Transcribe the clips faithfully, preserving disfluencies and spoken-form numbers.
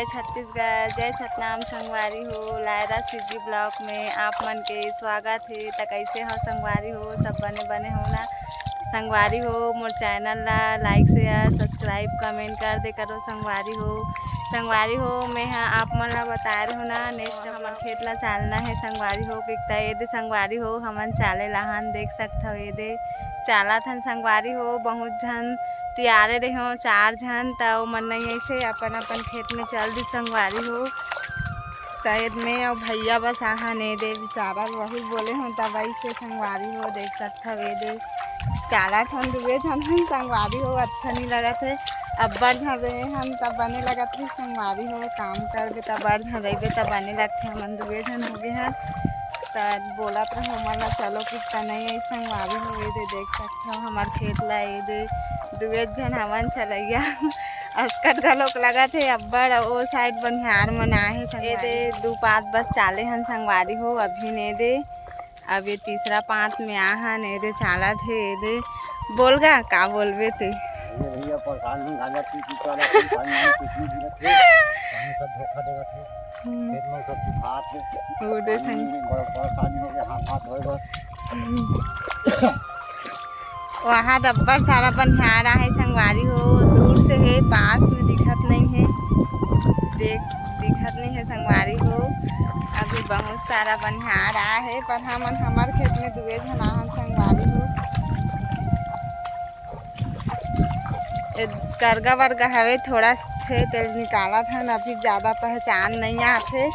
जय छत्तीसगढ़, जय सतनाम संगवारी हो। लायरा सीजी ब्लॉग में आप मन के स्वागत हे। त कैसे हो संगवारी हो? सब बने बने हो ना? संगवारी हो, मोर चैनल ला लाइक, शेयर, सब्सक्राइब, कमेंट कर दे करो संगवारी हो। संगवारी हो, मैं हा आप मन ला बताए रहूँ ना, नेक्स्ट हमर खेत ला चालना हे संगवारी हो। कि त ये दे संगवारी हो, हमन चाले लाहन, देख सकथव ये दे चालत हन संगवारी हो। बहुत झन तियारे रहो, चार झन, त ओमन नहीं ऐसे अपन अपन खेत में चल दी संगवारी हो। त एद में अउ भैया बस आहा ने दे बेचारा, वही बोले हो तब ऐसे संगवारी हो। देख सकथव ये दे चालत हन, दुए झन हन संगवारी हो। अच्छा नहीं लगत हे, अब्बड़ झन रहे हन तब बने लगत हे संगवारी हो। काम करबे तब बड़ झन रहिबे तब बने लगथे। हमन दुए झन हो गए हन त बोलत रहो मन ला चलो कुछ त नहीं आई संगवारी हो। ये दे देख सकथव हमर खेत ला, ये दे दुए झन हमन चलैया। अस्कट घलोक लगत हे अब्बड़, ओ साइड बनिहार मन आए हे संगवारी। ये दे दू पात बस चाले हन संगवारी हो अभी ने दे। अब ये तीसरा पात में आहन, ये दे चालत हे, ये दे बोल गा का बोलबे ते। अरे भैया परेशान हूँ, गांजा पी पी के वाला कोई पानी वानी कुछ नहीं गिरत हे, पानी सब धोखा देवत हे। हम्म। खेत में सब सुखात हे। वो दे पानी संग- में बड़ा परेशानी हो गया, हाथ हाथ धोए बस। हम्म। वहाँ दब्बड़ सारा बनिहार आहे संगवारी हो, दूर से हे, पास में दिखत नहीं हे, देख दिखत नहीं हे संगवारी हो। अभी बहुत सारा बनिहार आहे, पर हमन हमर खेत में दुए झन आहन संगवारी हो। ए, करगा वरगा हवे, थोड़ा थे तेल निकालत हन, अभी ज़्यादा पहचान नहीं आथे,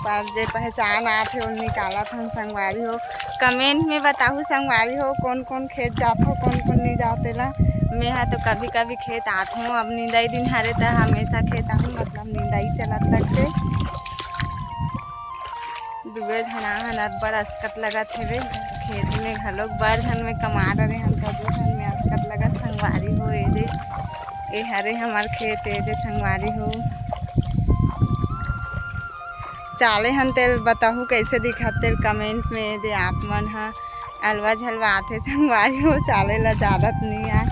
पर जे पहचान आथे, वो निकालत हन संगवारी हो। कमेंट में बताहू संगवारी हो, कौन कौन खेत जाथो, कौन कौन नहीं जाओ तेला। मैं हा तो कभी कभी खेत आथों, अब निंदाई दिन हरे त हमेशा खेत आहूँ, मतलब निंदाई चलत लगथे। दुबे झन आहन अब्बड़ अस्कत लगत हेवे, खेत में घलोक बड़ झन में कमा डरे हन, त दू झन में अस्कत लगत संगवारी हो। ए दे, ए हरे हमर खेत, ए दे संगवारी हो। चाले हन तेल बताहू कैसे दिखत तेल कमेंट में, ए दे आप मन ह अलवा झलवा आथे संगवारी हो, चाले ला ज़्यादा त नहीं आए,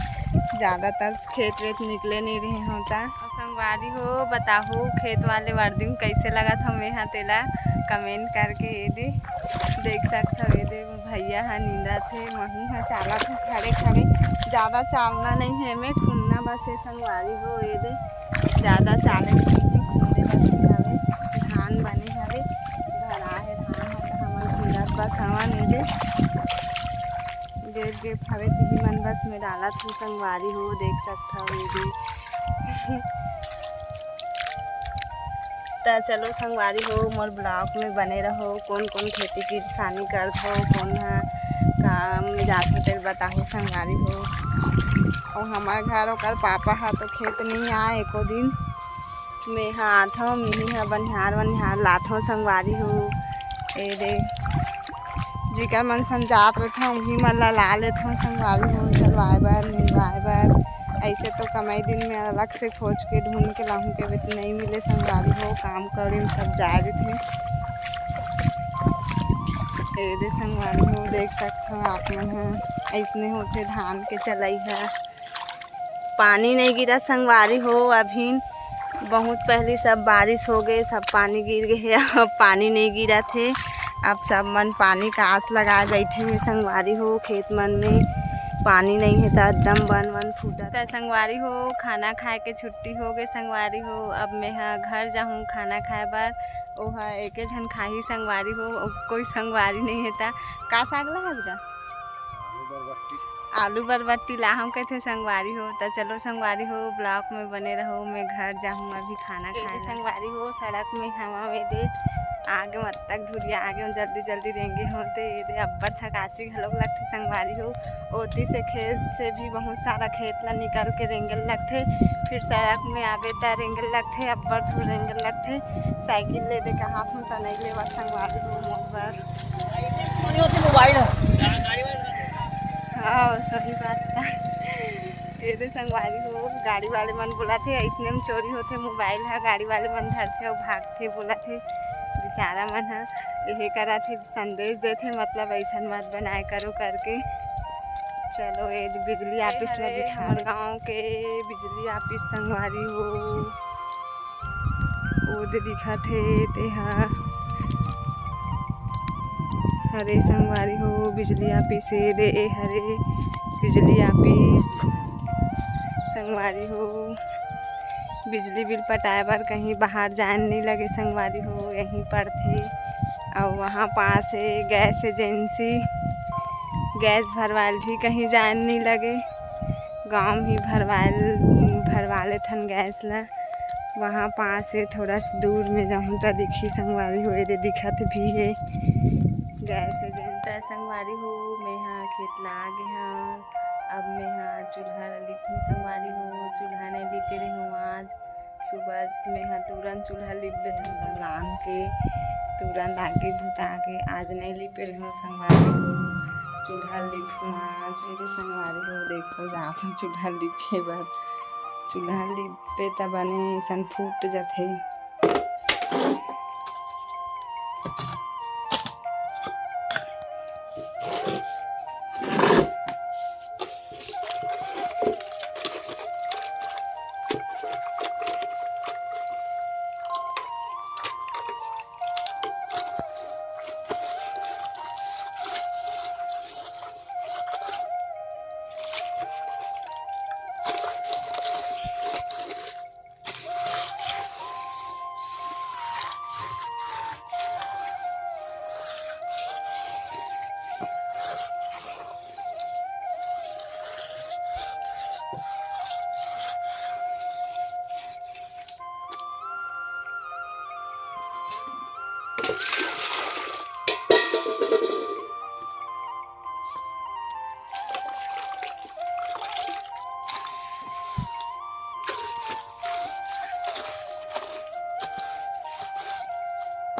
ज़्यादातर खेत वेत निकले नहीं रहे होता। अउ संगवारी हो बताहू खेत वाले वर्दी में कैसे लगत हवे हा तेला कमेंट करके। ए दे देख सकत हवे, ए दे भैया हा नींदत हे, महू हा चालत हे खड़े खड़े, ज़्यादा चालना नहीं हे, मैं खुन्ना बस हे संगवारी हो। ए दे ज़्यादा चाले नहीं हे, खुन्ने बस हे हवे, धान बने हवे, भरा हे धान हा, त हमन खुन्नत बस हवन। ए दे गेप गेप हवे, तिही मन बस में डालत हे संगवारी हो, देख सकत हव ये दे। त चलो संगवारी हो, मोर ब्लॉग में बने रहो। कौन कौन खेती किसानी करत हो, कौन ह काम में जात हो, तेल बताहू संगवारी हो। अउ हमार घर ओकर पापा ह तो खेत नहीं आए एको दिन, मैं ह आथव, मिनी ह बनिहार वनिहार लाथव संगवारी हो। ए दे जिकर मन सन जात रहिथों, उही मन ला ला लेथों संगवारी हो, चलवाए बर, निंदवाए बर। ऐसे तो कमाई दिन में अलग से खोज के ढूंढ के लाहूं के बेत नहीं मिले संगवारी हो, काम कौड़ी में सब जाए रहिथे। ए दे संगवारी हो, देख सकत हो आप मन ह, ऐसने होथे धान के चलई ह। पानी नहीं गिरा संगवारी हो, अभी बहुत पहली सब बारिश हो गए, सब पानी गिर गए हे, अब पानी नहीं गिरत हे। अब सब मन पानी का आस लगाए बैठे हे संगवारी हो, खेत मन में पानी नहीं हे त एकदम बन वन फूटत। त संगवारी हो, खाना खाए के छुट्टी हो गए संगवारी हो, अब मैं ह घर जाहूँ खाना खाए बर। ओहा एके झन खाही संगवारी हो, अउ कोई संगवारी नहीं हे त का साग ला हस गा? आलू बरबट्टी। आलू बरबट्टी लाहूं कथे संगवारी हो। त चलो संगवारी हो, ब्लॉग में बने रहो, मैं घर जाहूं अभी खाना खाए ला। संगवारी हो, सड़क में हवा में दे आगे मत्तक धुरिया आगे जल्दी जल्दी रेंगे होते, ये दे अब्बड़ थकासी घलोक लगथे संगवारी हो। ओती से खेत से भी बहुत सारा खेत ला निकल के रेंगे लगथे, फिर सड़क में आबे त रेंगे लगथे, अब्बड़ धूर रेंगे लगथे। साइकिल ले दे कहा हूँ त नहीं लेवा संगवारी हो मोर बर। मोबाइल है। हाँ, सही बात था। ये दे संगवारी हो, गाड़ी वाले मन बोला थे, ऐसने में चोरी होथे, मोबाइल है, गाड़ी वाले मन धरथे अउ भागथे, बोला थे बेचारा मन ह, यही करा थे, संदेश देथे, मतलब ऐसन मत बनाए करो करके। चलो, ये बिजली ऑफिस ला दिखा हमर गांव के बिजली ऑफिस संगवारी हो। ओदे दिखत हे, ते ह हरे संगवारी हो, बिजली ऑफिस हे दे, ए हरे बिजली ऑफिस संगवारी हो। बिजली बिल पटाए बर कहीं बाहर जाए नइ लगे संगवारी हो, यहीं पड़थे। अउ वहाँ पास हे गैस एजेंसी, गैस भरवाल भी कहीं जाए नइ लगे, गाँव ही भरवाल, भरवा लेथन गैस ला। वहाँ पास हे, थोड़ा सा दूर में जाहूँ त दिखी संगवारी हो, एदे दिखत भी हे गैस एजेंसी। त संगवारी हो, मैं हा खेत ला आ गे हव। अब मैं हा चूल्हा ला लिपहूँ संगवारी हो, चूल्हा नइ लिपे रेहेंव आज। सुबह में हा तुरंत चूल्हा लिप देथन, सब रांध के तुरंत आगी बुता के। आज नइ लिपे रेहेंव संगवारी हो, चूल्हा लिपहूँ आज। एदे संगवारी हो, देखो जात हूँ चूल्हा लिपे बर। चूल्हा लिपे त बने अइसन फूट जथे।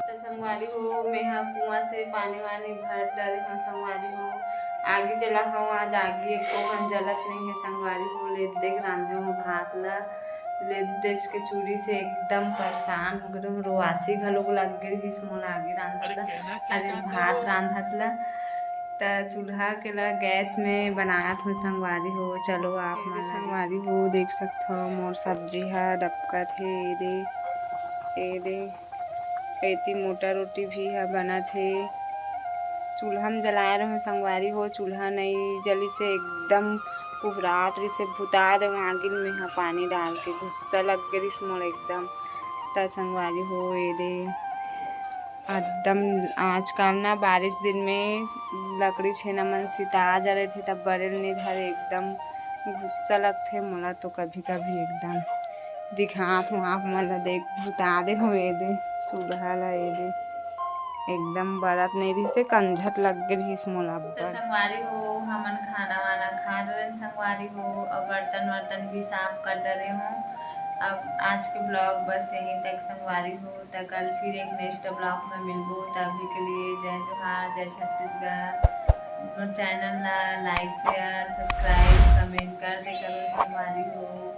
त संगवारी हो, मेहा कुआं से पानी वानी भर डारे हव संगवारी हो। आगी जला हव, आज आगी एको घन जलत नइ हे संगवारी हो। लेद देख रांधे हव भात ला, लेद देख के चूड़ी से एकदम परेशान हो गे हव, रोवासी घलोक लग गे रहिस मोला आगी रांधत ला, अरे भात रांधत ला। त चूल्हा के ला गैस में बनात हव संगवारी हो। चलो आप मन ला संगवारी हो देख सकथव, मोर सब्जी ह डबकत हे, एदे, एदे। एती मोटा रोटी भी ह बनत हे। चूल्हा म जलाए रहूं संगवारी हो, चूल्हा नइ जलिस हे, एकदम कुहरात रिस हे, भुता देवं आगी ल मेहा पानी डाल के, गुस्सा लग गे रिस मोला एकदम। त संगवारी हो, एदे एकदम आजकल ना बारिश दिन में लकड़ी छेना मन सिता जरत हे, तब बरे ल नइ धरे, एकदम गुस्सा लगथे मोला तो कभी कभी एकदम। दिखात हूँ आप मन ला, देख भुता दे हूँ, एदे चूल्हा ला, एदे एकदम बरत नइ रिहिस हे, कंझट लग गे रिहिस मोला त अब्बड़। संगवारी हो, हमन खाना वाना खा डरेन संगवारी हो, अउ बर्तन वर्तन भी साफ कर डरे हूँ। अब आज के vlog बस यहीं तक संगवारी हो, त कल फिर एक next vlog में मिलबो। त अभी के लिए जय जोहार, जय छत्तीसगढ़। मोर channel ला like, share, subscribe, comment कर दे करो संगवारी हो।